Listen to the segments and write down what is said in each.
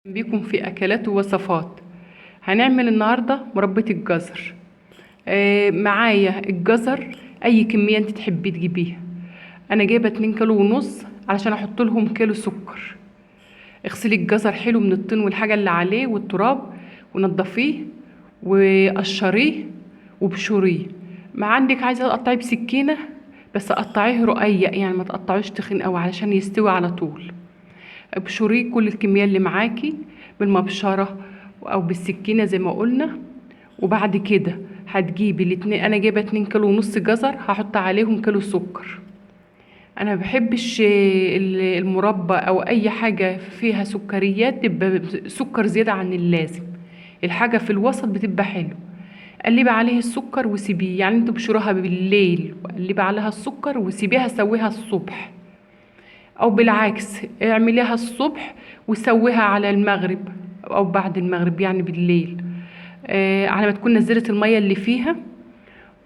بيكم في اكلات ووصفات. هنعمل النهارده مربى الجزر. معايا الجزر اي كمية انت تحبي تجيبيها. انا جايبه 2 كيلو ونص علشان احط لهم كيلو سكر. اغسلي الجزر حلو من الطين والحاجة اللي عليه والتراب، ونضفيه وقشريه وبشريه. ما عندك عايزه تقطعيه بسكينة، بس قطعية رقيق، يعني ما تقطعيش تخين قوي علشان يستوي على طول. ابشريه كل الكمية اللي معاكي بالمبشره او بالسكينة زي ما قلنا. وبعد كده هتجيبي الاتنين، انا جايبه 2 كيلو ونص جزر، هحط عليهم كيلو سكر. انا ما بحبش المربى او اي حاجة فيها سكريات تبقى سكر زيادة عن اللازم، الحاجة في الوسط بتبقى حلو. قلبي عليه السكر وسيبيه، يعني انتوا بشروها بالليل وقلبي عليها السكر وسيبيها سويها الصبح، او بالعكس اعمليها الصبح وسويها على المغرب او بعد المغرب، يعني بالليل، على ما تكون نزلت المية اللي فيها.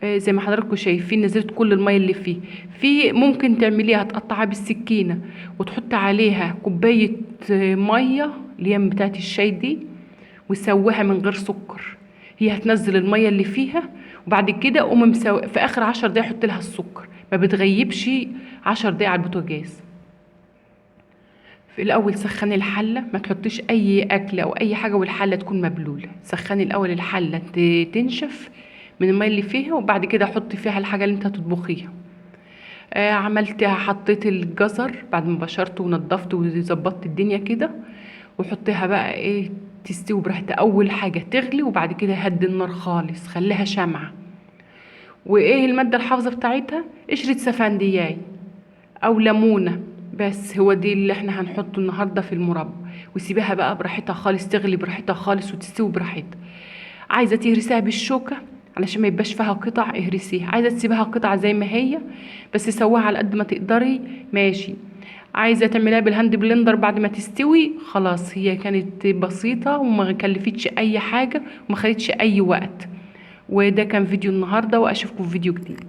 زي ما حضراتكم شايفين نزلت كل المية اللي فيه. في ممكن تعمليها تقطعها بالسكينة وتحط عليها كوباية مية اللي هي بتاعت الشاي دي، وسويها من غير سكر، هي هتنزل المية اللي فيها. وبعد كده قومي في اخر 10 دقايق حط لها السكر، ما بتغيبش 10 دقايق على البوتاجاز. في الاول سخني الحلة، ما تحطيش اي اكل او اي حاجة والحله تكون مبلوله. سخني الاول الحلة تنشف من المية اللي فيها، وبعد كده حطي فيها الحاجة اللي انت هتطبخيها. عملتها، حطيت الجزر بعد ما بشرته ونضفته وظبطت الدنيا كده، وحطيها بقى تستوي براحتها. اول حاجة تغلي، وبعد كده هدي النار خالص، خليها شمعة. وايه المادة الحافظة بتاعتها؟ قشرة سفندياي او ليمونه، بس هو دي اللي احنا هنحطه النهارده في المربى. وسيبيها بقى براحتها خالص، تغلي براحتها خالص وتستوي براحتها. عايزه تهرسيها بالشوكة علشان ما يبقاش فيها قطع، اهرسيها. عايزه تسيبها قطع زي ما هي بس سويها على قد ما تقدري، ماشي. عايزه تعمليها بال hand blender بعد ما تستوي، خلاص. هي كانت بسيطة وما كلفتش اي حاجة وما خدتش اي وقت. وده كان فيديو النهارده، واشوفكم في فيديو جديد.